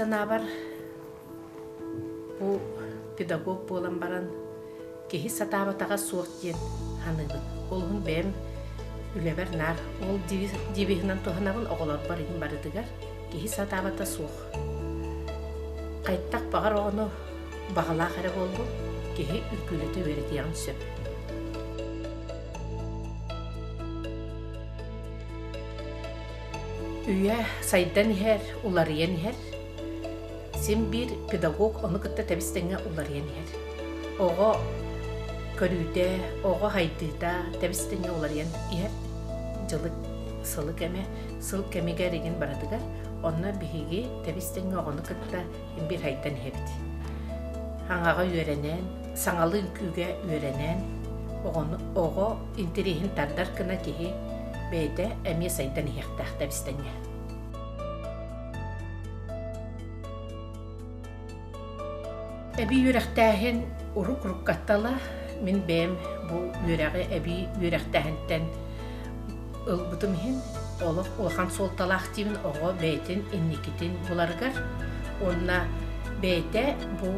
санаабар, бу педагог буолан баран киһи сатаабатаҕа суох диэн саныыбын. Ол иһин бэйэм үлэбэр наар ол девиһынан туһанабын оҕолорбор иһин барытыгар киһи сатаабата суох. Хайтах баҕар оҕону баҕалаах эрэ буоллун, киһи үҥкүүлэтэ үөрэтиэҕин сөп. Үйэ сайдан иһэр, уларыйан иһэр. Син биир педагог ону кытта тэбис-тэҥҥэ уларыйан иһэр. Оҕо көрүүтэ, оҕо сайдыыта тэбис-тэҥҥэ уларыйан иһэр. Дьылы, сылы кэмэ, сыл кэмигэр игин барытыгар. Онно биһиги тэбис-тэҥҥэ оҕону кытта биир сайдан иһэбит. Хаҥаҕа үөрэнэн, саҥалыы үҥкүүгэ үөрэнэн, оҕону оҕо интэриэһин тардар гына киһи бэйэтэ эмиэ сайдан иһиэхтээх тэбис-тэҥҥэ. Эбии үөрэхтээһин урук-уруккаттала мин бэйэм бу үөрэҕи эбии үөрэхтээһинтэн ылбытым иһин олох улахан суолталаах диибин оҕо бэйэтин инникитин буларыгар уонна бэйэтэ бу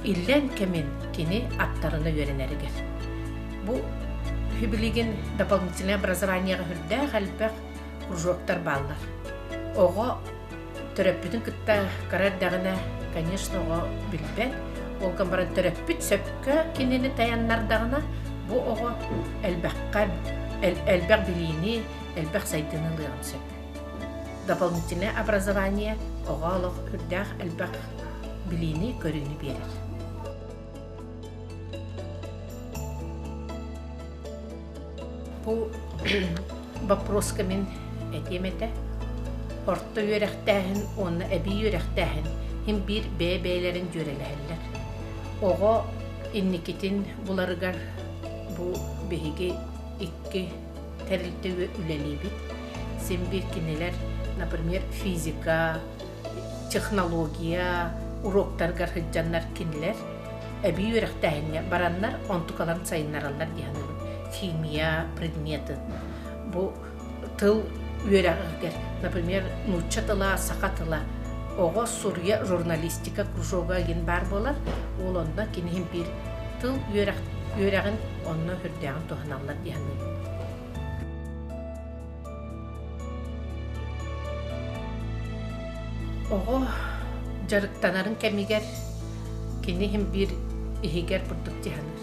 иллэҥ кэмин кини аттарына үөрэнэригэр. Бу билигин дополнительное образованиеҕа үрдээх элбэх кружоктар бааллар. Оҕо төрөппүтүн кытта кыра эрдэҕинэ, конечно, оҕо билбэт. Ол гынан баран төрөппүт сөпкө кинини тайаннардаҕына, бу оҕо элбэххэ элбэх билиини, элбэх сайдыыны ылыаҕын сөп. Дополнительное образование оҕо олох үрдээх элбэх билиини, көрүүнү биэрэр. Бу боппуруоска мин этиэм этэ, орто үөрэхтээһин уонна эбии үөрэхтээһин син биир бэйэ-бэйэлэрин дьүөрэлэһэллэр. Оҕо инникитин буларыгар бу биһиги икки тэрилтэ үлэлиибит. Син биир кинилэр, например, физика, технология уруоктарыгар сылдьаннар кинилэр эбии үөрэхтээһиҥҥэ бараннар онтукаларын сайыннараллар дии саныыбын. Химия предметын бу тыл үөрэҕигэр, например, нуучча тыла, саха тыла оҕо суруйа журналистика кружога диэн баар буолар. Ол онно кини иһин биир тыл үөрэх үөрэҕин онно үрдээҕин туһаналлар дии саныыбын. Оҕо дьарыктанарын кэмигэр кини иһин биир иһигэр бурдук дьаһанар.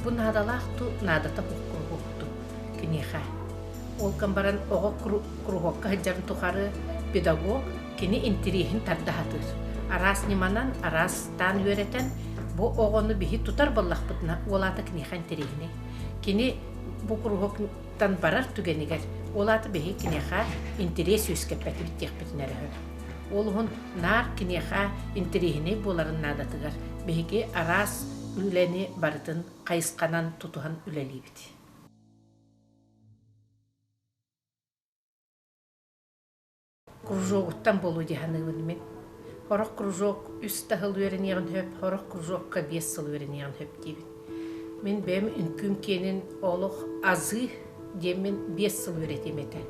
Бу наадалаах дуу, наадата суох дуу киниэхэ. Ол гынан баран оҕо куруһуокка сылдьарын тухары педагог кини интириэһин тарда сатыыр. Араас ньыманан, араастаан үөрэтэн бу оҕону биһи тутар буоллахпытына, ол аата киниэхэ интэриэһинэй. Кини бу куруһуок тан барар түгэнигэр, ол аата биһиги киниэхэ интэриэс үөскэппэтибит диэхпитин эрэ сөп. Ол уһун наар киниэхэ интэриэһинэй буоларын наадатыгар биһиги араас үлэни барытын хайысханан тутуһан үлэлиибит. Кружогуттан буолуо дии саныыбын мин. Сорох кружок үс да сыл үөрэниэҕин сөп, сорох кружокка 5 сыл үөрэниэҕин сөп диибин. Мин бэйэм үҥкүүм киэнин олох азы диэммин 5 сыл үөрэтиэм этэ.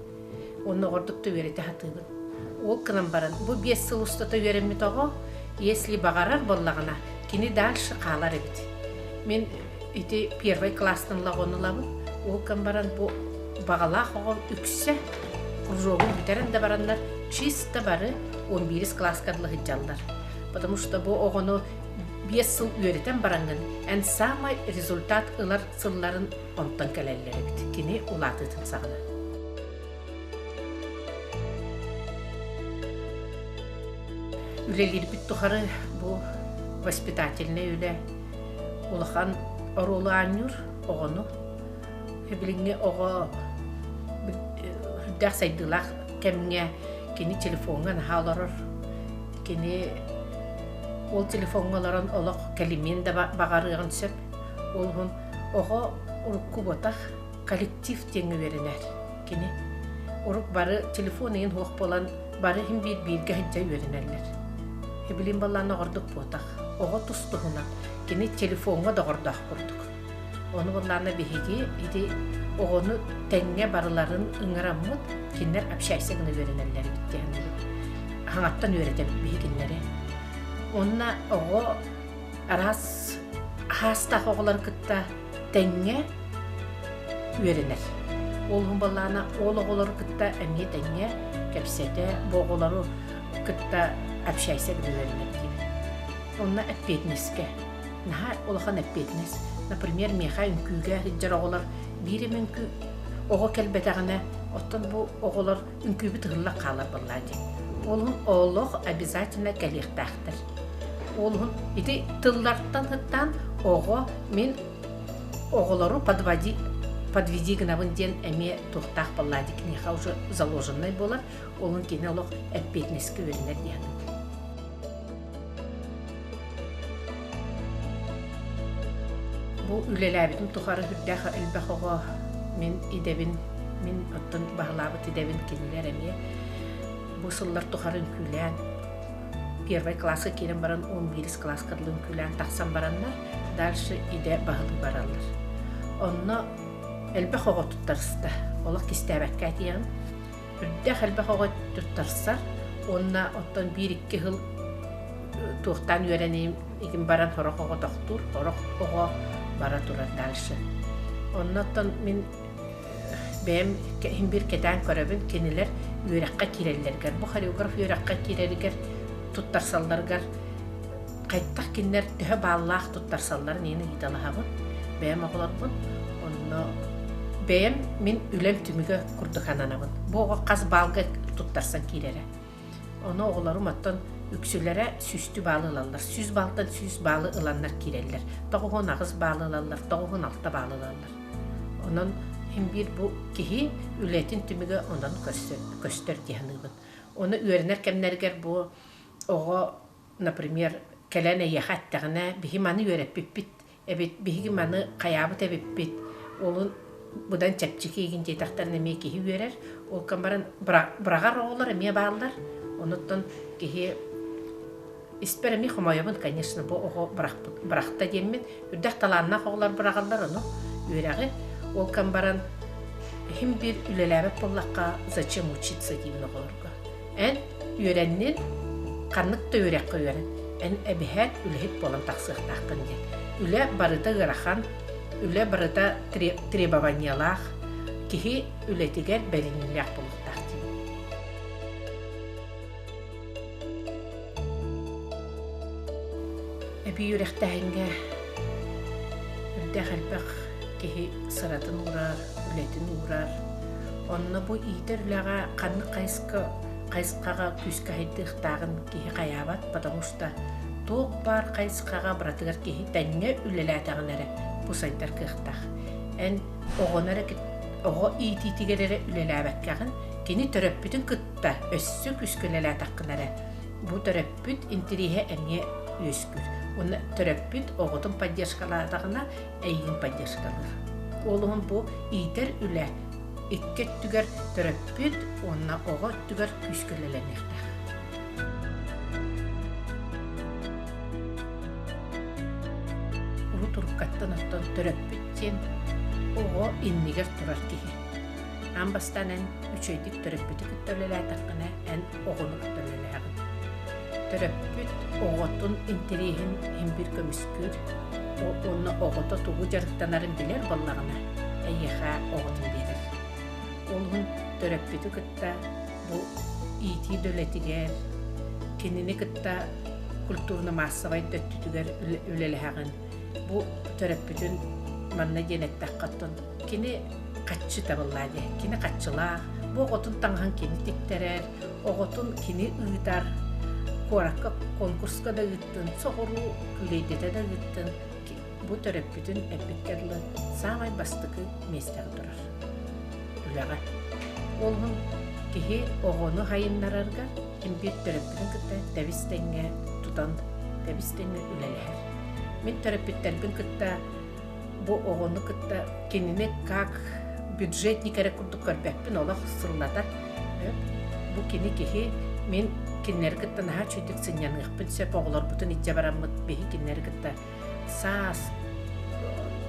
Уонна оҕордук да үөрэтэ сатыыбын. Ол гынан баран, бу 5 сыл устата үөрэммит оҕо, если баҕарар буоллаҕына, кини дальше хаалар эбит. Мин ити первый класстан оҕону ылабын. Ол гынан баран бу баҕалаах оҕом үксэ кружогун бүтэрэн да бараннар чисто бары 11 класска дылы сылдьаллар. Потому что бу оҕону 5 сыл үөрэтэн бараҥҥын эн самай результат ылар сылларын онтон кэлэллэр эбит кини улаатыытын саҕана. Үлэлиирбит тухары бу воспитательнай үлэ улахан оруолу оонньуур оҕону. Билиҥҥи оҕо сүрдээх сайдыылаах кэмҥэ кини телефоҥҥа наһаа олорор. Кини ол телефоҥҥа олорон олох кэлимиэн да баҕарыаҕын сөп. Ол иһин оҕо урукку буотах коллектив диэҥҥэ үөрэнэр. Кини урук бары телефон ыйын суох буолан бары иһин биир бииргэ сылдьа үөрэнэллэр. Билин баллаан оҕордук буотах. Оҕо тус-туһунан кини телефоҥҥа доҕордоох курдук. Ону буоллаана биһиги ити оҕону тэҥҥэ барыларын ыҥыраммыт кинилэр общайся гына үөрэнэллэр эбит диэн. хаҥаттан үөрэтэбит биһи кинилэри. Уонна оҕо араас аһаастаах оҕолору кытта тэҥҥэ үөрэнэр. Ол иһин буоллаҕына ол оҕолору кытта эмиэ тэҥҥэ кэпсэтэ, бу оҕолору кытта общайся гына үөрэнэр диибин. Онно эппиэтинэскэ наһаа улахан эппиэтинэс. Например, миэхэ үҥкүүгэ сылдьар оҕолор биир эмэ үҥкүү оҕо кэлбэтэҕинэ, оттон бу оҕолор үҥкүүбүт ыһыллан хаалар буоллаа дии. Ол иһин олох обязательно кэлиэхтээхтэр. Ол иһин ити тыллартан сыттаан оҕо мин оҕолору подводи подведи гынабын диэн эмиэ туохтаах буоллаа дии киниэхэ уже заложеннай буолар. Ол кини олох эппиэтинэскэ үөрэнэр диэн. Бу үлэлээбитим тухары сүрдээх элбэх оҕо мин идэбин, мин оттон баһылаабыт идэбин кинилэр эмиэ бу сыллар тухары үҥкүүлээн первый класска киирэн баран 11 класска дылы үҥкүүлээн тахсан бараннар дальше идэ баһылыы бараллар. Онно элбэх оҕо туттарыста. Олох кистээбэккэ этиэҕим. Үрдээх элбэх оҕо туттарсар уонна оттон биир-икки сыл туохтаан үөрэниим игин баран сорох оҕо тохтуур, сорох оҕо бара турар дальше. Онно оттон мин бэйэм иһин биир кэтээн көрөбүн, кинилэр үөрэххэ киирэллэригэр, бу хореограф үөрэххэ киирэригэр туттарсалларыгар хайдах кинилэр төһө бааллаах туттарсалларын иһин ыйыталаһабын, бэйэм оҕолорбун. Онно бэйэм мин үлэм түмүгэ курдук ананабын. Бу оҕо хас баалга туттарсан киирэрэ. Ону оҕолорум оттон үксүлэрэ сүүстүү баалы ылаллар. 100 баалтан 100 баалы ыланнар киирэллэр. 98 баалы ылаллар, 96 баалы ылаллар. Онон иһин биир бу киһи үлэтин түмүгэ онон көстөр дии саныыбын. Ону үөрэнэр кэмнэригэр бу оҕо например, кэлэн эйиэхэ эттэҕинэ, биһи маны үөрэппиппит эбит, биһиги маны хайаабыт эбиппит, олун быдан чэпчэки игин диэтэхтэринэ эмиэ киһи үөрэр. Ол гынан баран быраҕар оҕолор эмиэ бааллар. Онуттан киһи испэр эмиэ хомойобун, конечно, бу оҕо бырахта диэммин. Үрдэх талааннаах оҕолор быраҕаллар ону үөрэҕи. Ол гынан баран иһин биир үлэлээбэт буоллахха, зачем учиться диибин оҕолорго. Эн үөрэннин, ханнык да үөрэххэ үөрэн, эн эбиһээт үлэһит буолан тахсыахтааххын диэн. Үлэ барыта ыарахан, үлэ барыта требованиелаах, киһи үлэтигэр бэриниилээх буолуохтаах диэн. Эбии үөрэхтээһиҥҥэ үрдээх элбэх киһи сыратын уурар, үлэтин уурар. Онно бу иитэр үлэҕэ ханнык хайыска хайысхаҕа күүскэ хайдыахтааҕын киһи хайаабат, потому что туох баар хайысхаҕа барытыгар киһи тэҥҥэ үлэлээтэҕинэ эрэ бу сайдар кыахтаах. Эн оҕону эрэ оҕо иитиитигэр эрэ үлэлээбэккэҕин, кини төрөппүтүн кытта өссө күүскэ үлэлээтэххинэ эрэ бу төрөппүт интириэһэ эмиэ үөскүүр. Уонна төрөппүт оҕотун поддержкалаатаҕына эйигин поддержкалыыр. Ол иһин бу иитэр үлэ икки өттүгэр төрөппүт уонна оҕо өттүгэр күүскэ үлэлэниэхтээх. Урут уруккаттан оттон төрөппүт диэн оҕо иннигэр турар киһи. Аан бастаан эн үчүгэйдик төрөппүтү кытта үлэлээтэххинэ, эн оҕону кытта үлэлээҕин. Төрөппүт оҕотун интэриэһин иһин биир көмүскүүр уонна оҕото тугу дьарыктанарын билэр буоллаҕына, эйиэхэ оҕотун биэрэр. Ол иһин төрөппүтү кытта бу иитии да үлэтигэр, кинини кытта культурно-массовай да өттүтүгэр үлэлэһэҕин. Бу төрөппүтүн манна диэн эттэххэ оттон кини хаччы табыллаа диэ. Кини хаччылаах, бу оҕотун таҥаһын кини тиктэрэр, оҕотун кини ыытар, куоракка конкурска да ыыттын, соҕуруу күүлэйдэтэ да ыыттын, бу төрөппүтүн эппиккэ дылы саамай бастакы миэстэҕэ турар үлэҕэ. Ол иһин киһи оҕону хайыннарарга ким биир төрөппүтүн кытта тэбис-тэҥҥэ тутан, тэбис-тэҥҥэ үлэлэһэр. Мин төрөппүттэрбин кытта бу оҕону кытта кинини как бюджетник эрэ курдук көрбөппүн, олох сыллата. Бу кини киһи, мин кинилэри кытта наһаа үчүгдүк сынньаныахпын сөп, оҕолорбутун илдьэ бараммыт, биһи кинилэри кытта саас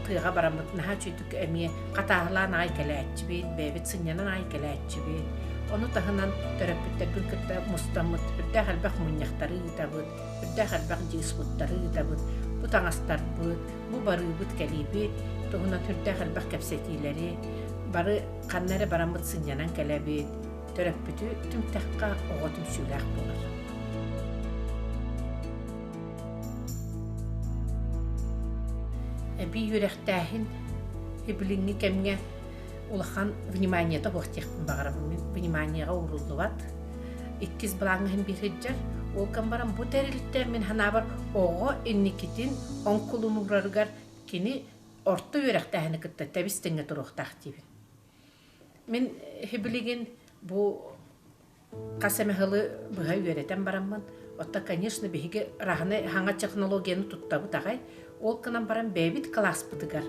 тыаҕа бараммыт наһаа үчүгдүк эмиэ хатааһылаан аҕай кэлээччибит, бэйэбит сынньанан аҕай кэлээччибит. Ону таһынан төрөппүттэрбин кытта мустаммыт үрдээх элбэх мунньахтары ыытабыт, үрдээх элбэх диспуттары ыытабыт. Бу таҥастарбыт, бу барыыбыт-кэлиибит туһунан үрдээх элбэх кэпсэтиилэри бары ханна эрэ бараммыт сынньанан кэлэбит. Төрөппүтү түмтэххэ оҕо түмсүүлээх буолар. Эбии үөрэхтээһин билиҥҥи кэмҥэ улахан вниманиета суох диэхпин баҕарабын. Мин вниманиеҕа ууруллубат. Иккис былааҥҥа иһин биир сылдьар. Ол гынан баран бу тэрилтэ мин санаабар оҕо инникитин оҥкулун уурарыгар кини орто үөрэхтээһини кытта тэбис тэҥҥэ туруохтаах диибин. Мин билигин бу хас эмэ сылы быһа үөрэтэн бараммын, оттон, конечно, биһиги раһаны хаҥа технологияны туттабыт аҕай. Ол гынан баран бэйэбит кылааспытыгар,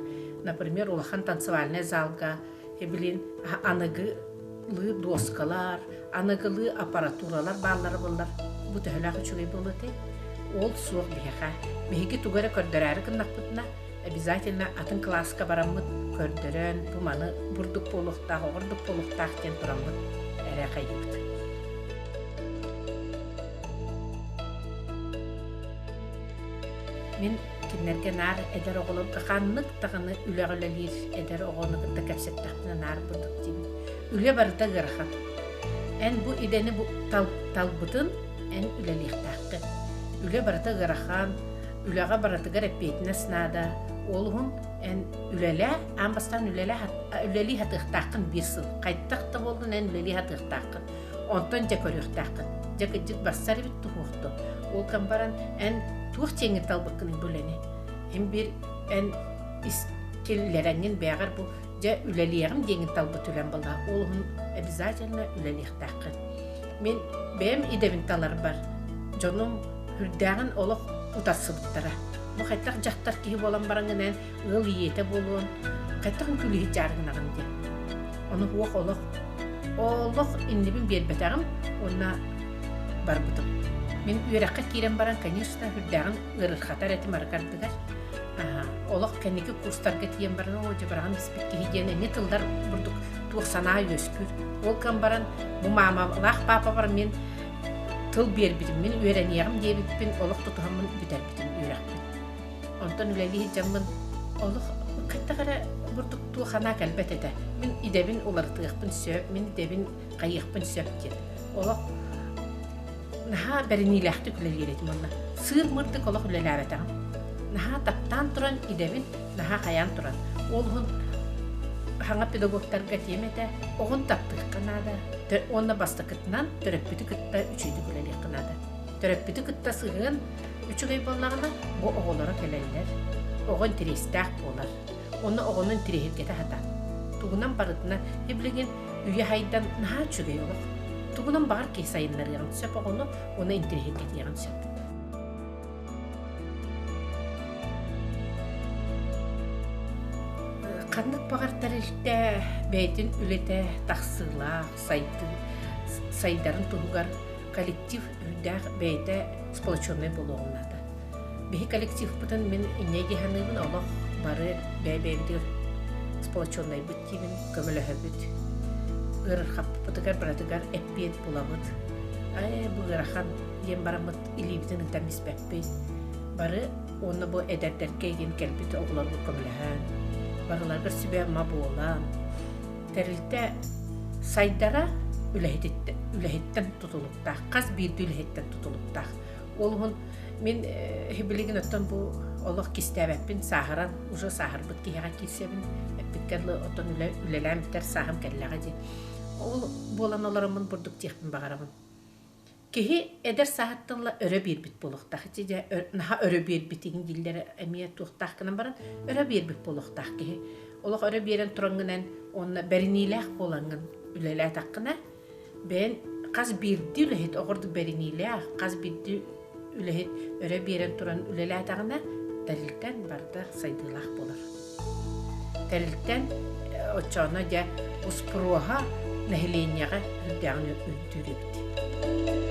например, улахан танцевальнай залга, билин аныгылыы дуоскалар, аныгылыы аппаратуралар бааллара буоллар, бу төһөлөөх үчүгэй буолуо этэй? Ол суох биһиэхэ. Биһиги тугу эрэ көрдөрөөрү гыннахпытына, обязательно атын кылааска бараммыт көрдөрөн, бу маны бурдук буолуохтаах, оҕурдук буолуохтаах диэн тураммыт эрэ хайыыбыт. Мин кинилэргэ наар эдэр оҕолорго ханнык даҕаны үлэҕэ үлэлиир эдэр оҕону кытта кэпсэттэхпинэ наар бурдук диибин. Үлэ барыта ыарахан. Эн бу идэни бу тал, талбытын эн үлэлиэхтээххин. Үлэ барыта ыарахан, үлэҕэ барытыгар эппиэтинэс наада. Ол уһун эн үлэлээ, аан бастаан үлэлээ, үлэлии сатыахтааххын биир сыл. Хайдах да буоллун эн үлэлии сатыахтааххын. Онтон дьэ көрүөхтээххин. Дьэ кырдьык барсар эбит туһуохтун. Ол кэм баран эн туох дьиэҥҥин талбыккыный бу үлэни? Эн биир эн ис киллэрэҥҥин бэйэҕэр бу дьэ үлэлиэҕим диэҥҥин талбыт үлэм буолла. Ол уһун обязательно үлэлиэхтээххин. Мин бэйэм идэбин таларбар дьонум үрдээҕин олох утарсыбыттара. Бу хайдах дьахтар киһи буолан бараҥҥын эн ыал ийэтэ буолуон, хайдах үҥкүүлүһүт дьаарыгынаҕын диэн. Ону уох олох олох иннибин биэрбэтэҕим уонна барбытым. Мин үөрэххэ киирэн баран, конечно, үрдээҕин ыарырҕатар этим арыгардыгар. Олох кэнники курстарга тиийэн баран, оо, дьэ быраҕан испит киһи диэн эмиэ тыллар бурдук туох санаа үөскүүр. Ол кэм баран, бу маамалаах паапабар мин тыл биэрбитим, мин үөрэниэҕим диэбиппин олох тутуһаммын бүтэрбитим үөрэхпин. Онтон үлэлии сылдьаммын олох хайдах эрэ бурдук туох анаа кэлбэт этэ. Мин идэбин уларытыахпын сөп, мин идэбин хайыахпын сөп диэн. Олох наһаа бэриниилээхтик үлэлиир этим уонна сыыр мырдык олох үлэлээбэтэҕим. Наһаа таптаан туран идэбин наһаа хайаан туран. Ол уһун хаҥа педагогтарга этиэм этэ, оҕун таптыахха наада уонна бастакытынан төрөппүтү кытта үчүгэйдик үлэлиэххэ наада. Төрөппүтү кытта сыһыан үчүгэй буоллаҕына, бу оҕолоро кэлэллэр, оҕо интэриэстээх буолар. Уонна оҕону интэриэһиргэтэ сатаан. Тугунан барытына билигин үйэ хайдан наһаа үчүгэй олох. Тугунан баҕар киһи сайыннарыаҕын сөп оҕону уонна интэриэһиргэтиэҕин сөп. Ханнык баҕар тэрилтэ бэйэтин үлэтэ тахсыылаах, сайдыы, сайдарын туһугар коллектив үрдээх бэйэтэ сплоченнай буолуоҕун наада. Биһи коллективпытын мин инньэ дии саныыбын, олох бары бэйэ-бэйэбитигэр сплоченнайбыт диибин, көмөлөһөбүт. Ыарырхаппытыгар барытыгар эппиэт булабыт. Ээ, бу ыарахан диэн бараммыт илиибитин ыытан испэппит. Бары уонна бу эдэрдэргэ игин кэлбит оҕолорго көмөлөһөн, барыларыгар сүбэ-ама буолан, тэрилтэ сайдара үлэһититтэн, үлэһиттэн тутулуктаах, хас биирдии үлэһиттэн тутулуктаах. Ол уһун мин билигин оттон бу олох кистээбэппин, сааһыран, уже сааһырбыт киһиэхэ киирсэбин, эппиккэ дылы оттон үлэ, үлэлээн бүтэр сааһым кэллэҕэ дии. Ол буолан олороммун бурдук диэхпин баҕарабын. Киһи эдэр сааһыттан ыла өрө биэрбит буолуохтаах. Ити дьэ наһаа өрө биэрбитиҥ дииллэрэ эмиэ туохтаах гынан баран өрө биэрбит буолуохтаах киһи. Олох өрө биэрэн тураҥҥын уонна бэриниилээх буолаҥҥын үлэлээтэххинэ бэйэн хас биирдии үлэһит оҕордук бэриниилээх, хас биирдии үлэһит өрө биэрэн туран үлэлээтэҕинэ тэрилтэн барыта сайдыылаах буолар. Тэрилтэн оччоҕуна дьэ успуруоһа нэһилиэнньэҕэ үрдээҕин үрдүүр эбит.